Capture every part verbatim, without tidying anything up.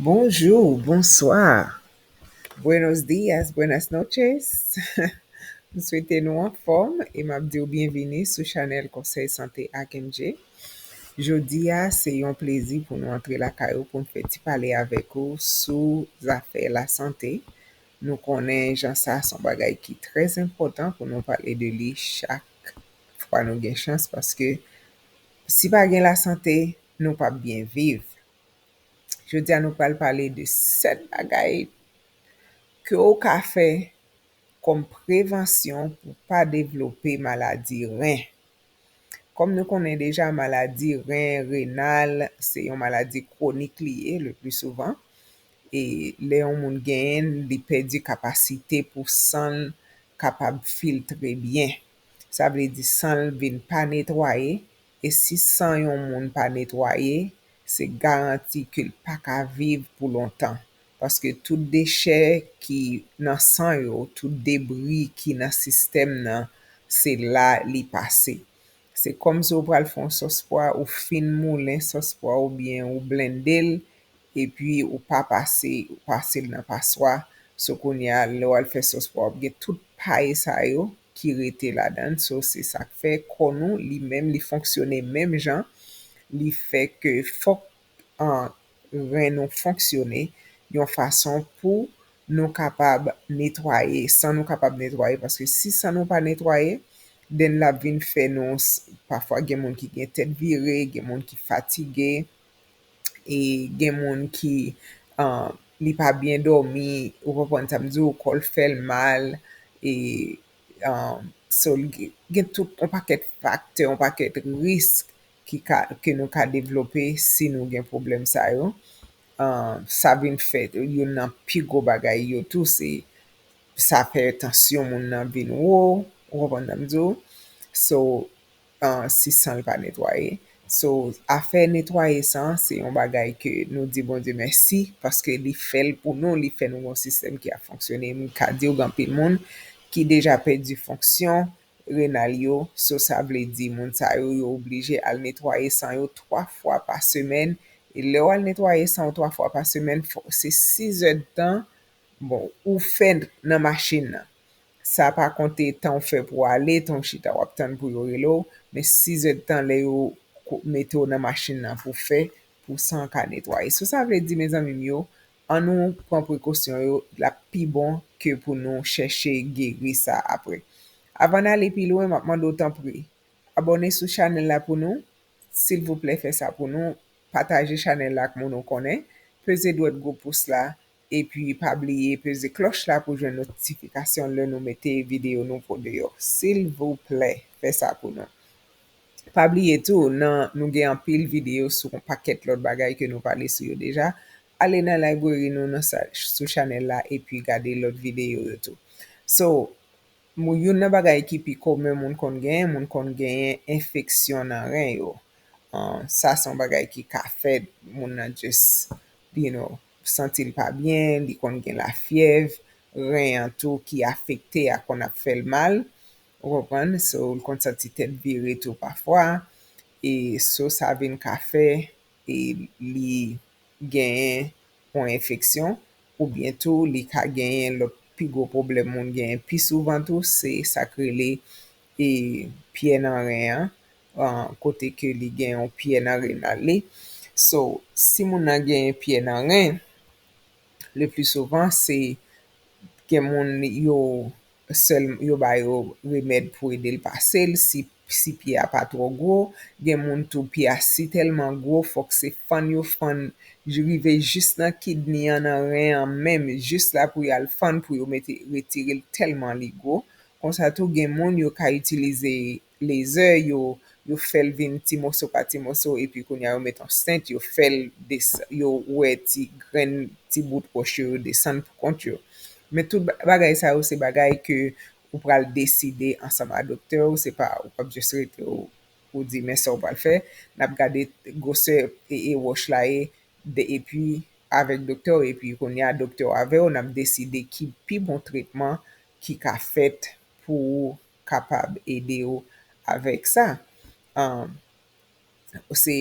Bonjou, bonswa, buenos dias, buenas noches. M swete nou anfòm e m ap di w byenvini sou chanèl Konsèy Sante ak M J. Jodi a, se yon plezi pou nou antre lakay ou pou n fè ti pale avèk ou sou zafè lasante. Nou konnen jan sa se yon bagay ki trè enpòtan pou nou pale de li chak fwa nou gen chans, paske si pa gen lasante, nou p ap byen viv. Jodi a, nou pral pale de sèt bagay ke w ka fè kòm prevansyon pou pa devlope maladi ren. Kòm nou konnen deja, maladi ren, renal, se yon maladi kwonik li ye, le pli souvan. E lè yon moun genyen l, li pèdi kapasite pou san l kapab filtre byen. Sa vle di san l vin pa netwaye, e si san yon moun pa netwaye, se garanti ke l pa ka viv pou lontan. Paske tout dechè ki nan san yo, tout debri ki nan sistèm nan, se la li pase. Se kòmsi w pral fè yon sòs pwa, ou fin moulen sòs pwa oubyen ou blende l, epi ou pa pase, ou pase l nan paswa. So kounye a, lè w al fè sòs pwa, w ap gen tout pay sa yo ki rete ladan l. So, se sa k fè kò nou, li menm, li fonksyone menm jan. Li fè ke fòk, an, ren nou fonksyone yon fason pou nou kapab netwaye, san nou kapab netwaye, paske si san nou pa netwaye, then l ap vin fè nou, s-, pafwa gen moun ki gen tèt vire, gen moun ki fatige, e gen moun ki, an, li pa byen dòmi, ou konprann sa m di w, kò l fè l mal, e, an, so l gen, gen tout yon pakèt faktè, yon pakèt risk ki ka, ke nou ka devlope si nou gen pwoblèm sa yo. An, sa vin fè youn nan pi gwo bagay yo tou, se sa fè tansyon moun nan vin wo, ou konprann sa m di w? So, an, si san l pa netwaye. So, afè netwaye san, se yon bagay ke nou di Bondye mèsi, paske li fè l pou nou, li fè nou yon sistèm ki ap fonksyone. M ka di w, gen anpil moun ki deja pèdi fonksyon renal yo. So, sa vle di, moun sa yo, yo oblije al netwaye san yo twa fwa pa semèn. E lè w al netwaye san w twa fwa pa semèn, fò, se sis èdtan, bon, ou fè nan machin nan. Sa pa konte tan w fè pou w ale, tan w chita w ap tann pou yo rele w, men sis èdtan lè yo ko-, mete w nan machin nan pou fè, pou san ka netwaye. So, sa vle di, mezanmi m yo, ann nou pran prekosyon yo, l ap pi bon ke pou nou chèche geri sa apre. Avan n ale pi lwen, m ap mande w tanpri, abòne sou chanèl la pou nou, silvouplè fè sa pou nou, pataje chanèl la ak moun ou konnen, peze dwèt gwo pous la, epi pa bliye peze klòch la pou jwenn notifikasyon lè nou mete videyo nouvo deyò. Silvouplè, fè sa pou nou. Pa bliye tou, nan, nou gen anpil videyo sou yon pakèt lòt bagay ke nou pale sou yo deja. Ale nan library nou nan sa, sou chanèl la epi gade lòt videyo yo tou. So, Moun, youn nan bagay ki pi komen moun konn genyen, moun konn genyen enfeksyon nan ren yo. Ah, sa se yon bagay ki ka fèt, moun nan just, you know, santi l pa byen, li konn gen lafyèv, ren an tou ki afekte a konn ap fè l mal, ou konprann? So, l konn santi tèt vire tou pafwa, e so sa vin ka fè, e li genyen yon enfeksyon, oubyen tou li ka genyen lòt pi gwo pwoblèm moun genyen pi souvan tou, se sa k rele, e, pyè nan ren an, ah, kote ke li gen yon pyè nan renal li. So, si moun nan genyen pyè nan ren, le pli souvan, se gen moun yo sèl, yo ba yo remèd pou ede l pase l, si, si pyè a pa twò gwo, gen moun tou pyè a si tèlman gwo, fòk se fann yo fann, rive jis nan kidney an, nan ren an menm, jis la pou y al fann pou yo mete, retire l tèlman li gwo. Konsa tou, gen moun yo ka itilize lezè, yo, yo fè l vin ti moso pa ti moso, epi kounye a yo met yon stent, yo fè l des-, yo wè ti grenn, ti bout wòch yo, yo desann pou kont yo. Men tout ba-, bagay sa yo, se bagay ke ou pral deside ansanm a doktè w, se pa ou p ap jis rete ou, ou di men sa w pral fè. N ap gade gwosè e, e wòch la ye, de, epi avèk doktè w, epi kounye a doktè w avè w, n ap deside ki pi bon tretman ki ka fèt pou kapab ede w avèk sa. Ahn, se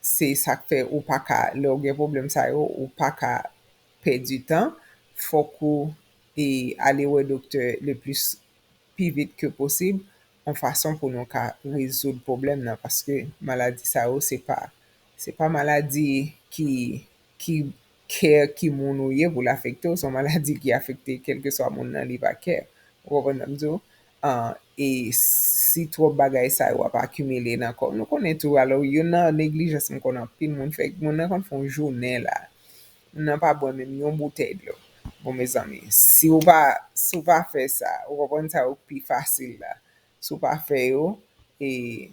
Se sa k fè ou pa ka, lè w gen pwoblèm sa yo, ou pa ka pèdi tan. Fòk ou e, ale wè doktè le plis pi vit ke posib, yon fason pou nou ka rezoud pwoblèm nan, paske maladi sa yo, se pa, se pa maladi ki, ki kè ki moun ou ye pou l afekte w, se yon maladi ki afekte kèlkeswa moun nan, li pa kè. Ou konprann sa m di w? Ah, e si twòp bagay sa yo ap akimile nan kò w, nou konnen tou, alò, youn nan neglijans m konnen anpil moun fè, moun nan konn fè yon jounen la, moun nan pa bwè menm yon boutèy dlo. Bon, mezanmi, si w pa, si w pa fè sa, ou konprann sa yo pi fasil la. Si w pa fè yo, e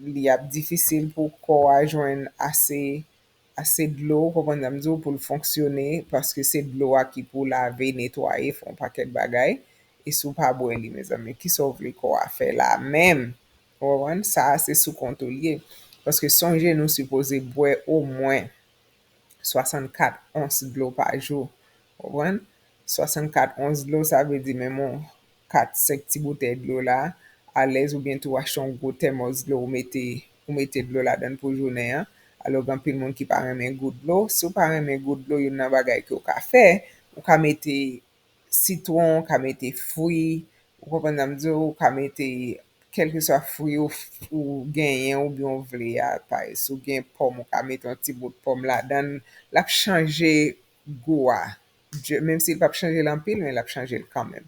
li ap difisil pou kò a jwenn ase, ase dlo, ou konprann sa m di w, pou l fonksyone, paske se dlo a ki pou lave, netwaye, fè yon pakèt bagay. E si w pa bwè li, mezanmi, kisa w vle kò a fè la menm? Ou konprann? Sa a se sou kont ou l ye. Paske sonje, nou sipoze bwè omwen swasannkat ons dlo pa jou. Ou konprann? Swasannkat ons dlo, sa vle di menm yon kat, senk ti boutèy dlo la, alèz, oubyen tou achte yon gwo tèmòs dlo, ou mete, ou mete dlo ladan l pou jounen an. Alò, gen anpil moun ki pa renmen gou dlo. Si w pa renmen gou dlo, youn nan bagay ke w ka fè, ou ka mete sitwon, ou ka mete fwi, ou konprann sa m di w, ou ka mete kèlkeswa fwi ou, ou genyen oubyen w vle a, pa si w gen pòm, ou ka mete yon ti bout pòm ladan l, l ap chanje gou a. Je, menm si l p ap chanje l anpil, men l ap chanje l kanmenm.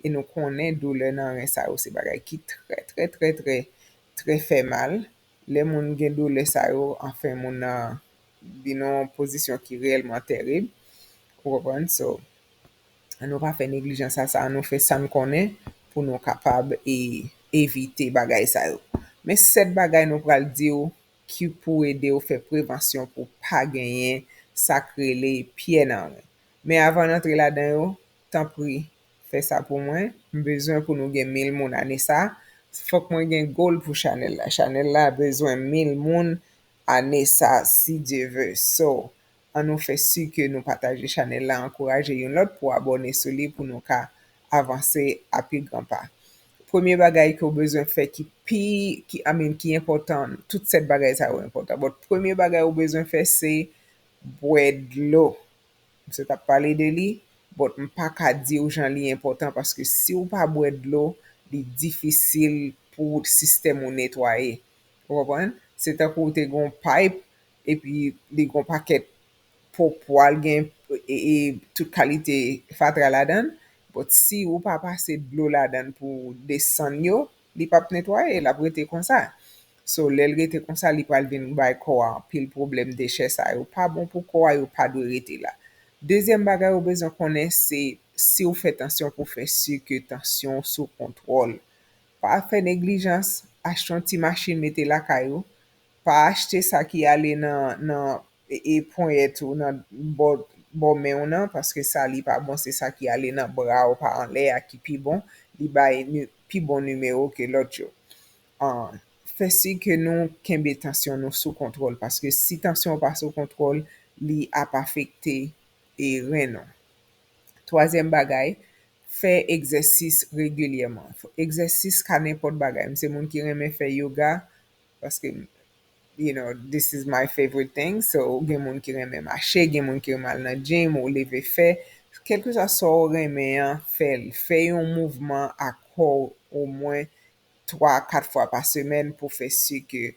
E nou konnen doulè nan ren sa yo se bagay ki trè, trè, trè, trè, trè fè mal. Lè moun gen doulè sa yo, anfen, moun nan vin nan yon pozisyon ki reyèlman tèrib. Ou konprann? So, ann nou pa fè neglijans a sa, ann nou fè sa n konnen pou nou kapab e, evite bagay sa yo. Men sèt bagay nou pral di w ki pou ede w fè prevansyon pou pa genyen sa k rele pyè nan ren. Men avan n antre ladan yo, tanpri, fè sa pou mwen. M bezwen pou nou gen mil moun ane sa. Fòk mwen gen goal pou chanèl la. Chanèl la bezwen mil moun ane sa, si Dye ve. So, ann nou fè si ke nou pataje chanèl la, ankouraje youn lòt pou abòne sou li pou nou ka avanse a pi gran pa. Premye bagay ke w bezwen fè ki pi, ki, I mean, ki enpòtan, tout sèt bagay sa yo enpòtan, but premye bagay ou bezwen fè se bwè dlo. M sot ap pale de li, but m pa ka di w jan li enpòtan, paske si w pa bwè dlo, li difisil pou sistèm ou netwaye. Ou konprann? Se tankou w te gen yon pipe, epi li gen yon pakèt po pwa, l gen, e, e, tout kalite fatra ladan l, but si ou pa pase dlo ladan l pou desann yo, li p ap netwaye, l ap rete konsa. So, lè l rete konsa, li pral vin bay kò a anpil pwoblèm, dechè sa yo pa bon pou kò a, yo pa dwe rete la. Dezyèm bagay ou bezwen konnen se si w fè tansyon pou fè si ke tansyon w sou kontwòl. Pa fè neglijans, achte yon ti machin mete lakay ou. Pa achte sa ki ale nan, nan e, e ponyèt ou, nan bò, bò men w nan, paske sa li pa bon, se sa ki ale nan bra w pa anlè a ki pi bon, li bay ni, pi bon nimewo ke lòt yo. An, fè si ke nou kenbe tansyon nou sou kontwòl, paske si tansyon w pa sou kontwòl, li ap afekte e ren nou. Twazyèm bagay, fè egzèsis regilyèman. Egzèsis ka nenpòt bagay. M se moun ki renmen fè yoga, paske, you know, this is my favorite thing. So, gen moun ki renmen mache, gen moun ki renmen al nan gym, ou leve fè. Kèlkeswa sa w renmen an, fè l. Fè yon mouvman a kò w omwen twa, kat fwa pa semèn pou fè si ke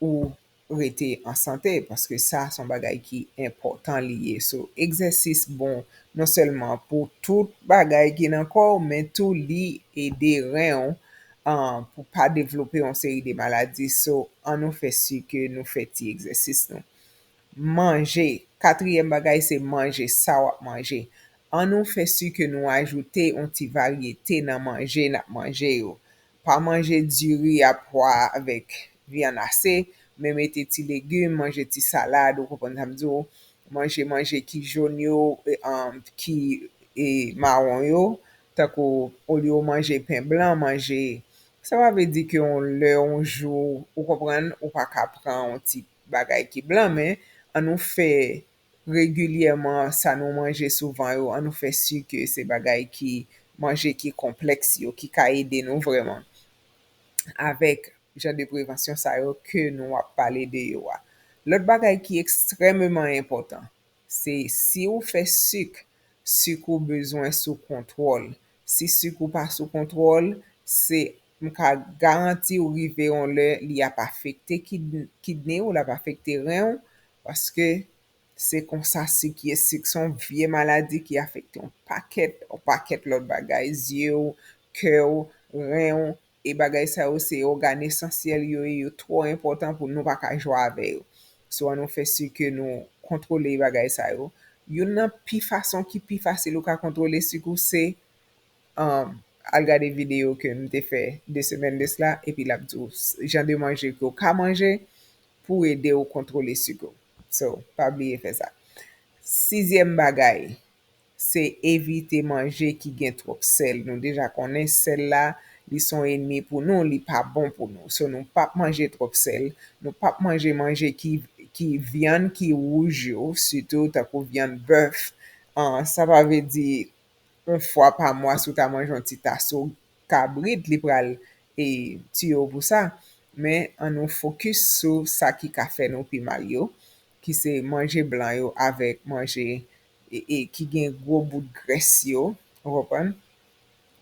ou rete an sante, paske sa se yon bagay ki enpòtan li ye. So, egzèsis bon non sèlman pou tout bagay ki nan kò w, men tou li ede ren w, ah, pou pa devlope yon seri de maladi. So, ann nou fè si ke nou fè ti egzèsis nou. Manje. Katriyèm bagay se manje, sa w ap manje. Ann nou fè si ke nou ajoute yon ti varyete nan manje n ap manje yo. Pa manje diri a pwa avèk vyann ase, men mete ti legim, manje ti salad, ou konprann sa m di w, manje manje ki jòn yo, e, um, ki, e, mawon yo, tankou olye w manje pen blan, manje, sa pa vle di ke yon lè, yon jou, ou konprann, ou pa ka pran yon ti bagay ki blan, men ann nou fè regilyèman sa nou manje souvan yo, ann nou fè si ke se bagay ki, manje ki konplèks yo, ki ka ede nou vrèman avèk jan de prevansyon sa yo ke nou ap pale de yo a. Lòt bagay ki ekstrèmeman enpòtan, se si ou fè sik, sik ou bezwen sou kontwòl. Si sik ou pa sou kontwòl, se, m ka garanti w, rive yon lè, li ap afekte kid-, kidney ou, l ap afekte ren w, paske se konsa sik ye. Sik se yon vye maladi ki afekte yon pakèt, yon pakèt lòt bagay, zye w, kè w, ren w, e bagay sa yo se ògàn esansyèl yo ye, yo twò enpòtan pou nou pa ka jwe avè yo. So, ann nou fè si ke nou kontwole bagay sa yo. Youn nan pi fason ki pi fasil ou ka kontwole sik ou se, um, al gade videyo ke m te fè de semèn de sila, epi l ap di w s-, jan de manje ke w ka manje pou ede w kontwole sik ou. So, pa bliye fè sa. Sizyèm bagay, se evite manje ki gen twòp sèl. Nou deja konnen sèl la, li se yon ènmi pou nou, li pa bon pou nou. So, nou p ap manje twòp sèl, nou p ap manje manje ki, ki vyann ki wouj yo, sitou tankou vyann bèf. An, sa pa vle di yon fwa pa mwa, si w ta manje yon ti taso kabrit, li pral, e, tiye w pou sa. Men, ann nou fokis sou sa ki ka fè nou pi mal yo, ki se manje blan yo avèk manje, e, e, ki gen gwo bout grès yo, ou konprann?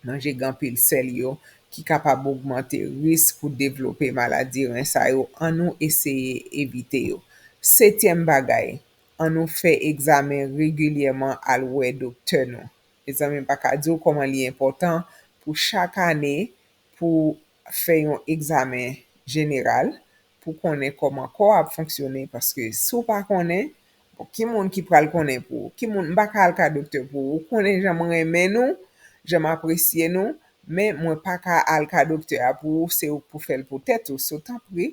Manje gen anpil sèl yo, ki kapab ogmante risk pou devlope maladi ren sa yo. Ann nou eseye evite yo. Setyèm bagay, ann nou fè egzamen regilyèman, al wè doktè nou. Mezanmi, m pa ka di w kòman li enpòtan pou chak ane, pou fè yon egzamen jeneral, pou konnen kòman kò w ap fonksyone, paske si w pa konnen, bon, ki moun ki pral konnen pou ou? Ki moun, m pa ka al ka doktè pou ou. Ou konnen jan m renmen nou, jan m apresye nou, men mwen pa ka al ka doktè a pou ou, se ou k pou fè l pou tèt ou. So, tanpri,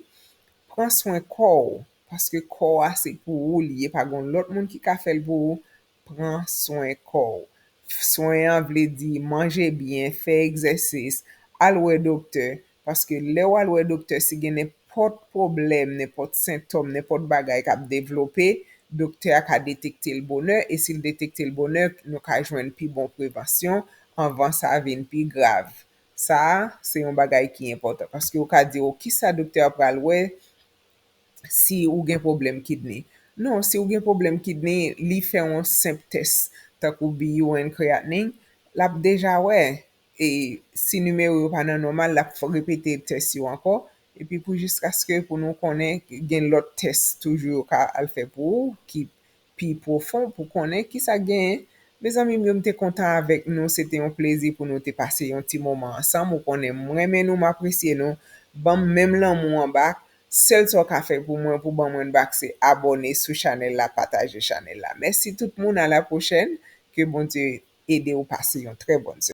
pran swen kò w, paske kò a se pou ou li ye, pa gen lòt moun ki ka fè l pou ou. Pran swen kò w. Swen an vle di manje byen, fè egzèsis, al wè doktè, paske lè w al wè doktè, si gen nenpòt pwoblèm, nenpòt sentòm, nenpòt bagay k ap devlope, doktè a ka detekte l bonè, e si l detekte l bonè, nou ka jwenn pi bon prevansyon anvan sa vin pi grav. Sa a, se yon bagay ki enpòtan, paske ou ka di, "O, kisa doktè a pral wè?" Si ou gen pwoblèm kidney. Non, si ou gen pwoblèm kidney, li fè yon senp tès, tankou B U N creatinine, l ap deja wè, e si nimewo yo pa nan nòmal, l ap f-, repete tès yo ankò, epi pou jiskaske pou nou konnen gen lòt tès toujou yo ka al fè pou ou, ki pi pwofon pou konnen kisa k genyen. Mezanmi m yo, m te kontan avèk nou. Se te yon plezi pou nou te pase yon ti moman ansanm. Ou konnen m renmen nou, m apresye nou. Ban m menm lanmou an bak. Sèl sa w ka fè pou mwen, pou ban mwen bak, se abòne sou chanèl la, pataje chanèl la. Mèsi tout moun, a la pwochèn. Ke Bondye ede w pase yon trè bòn semèn.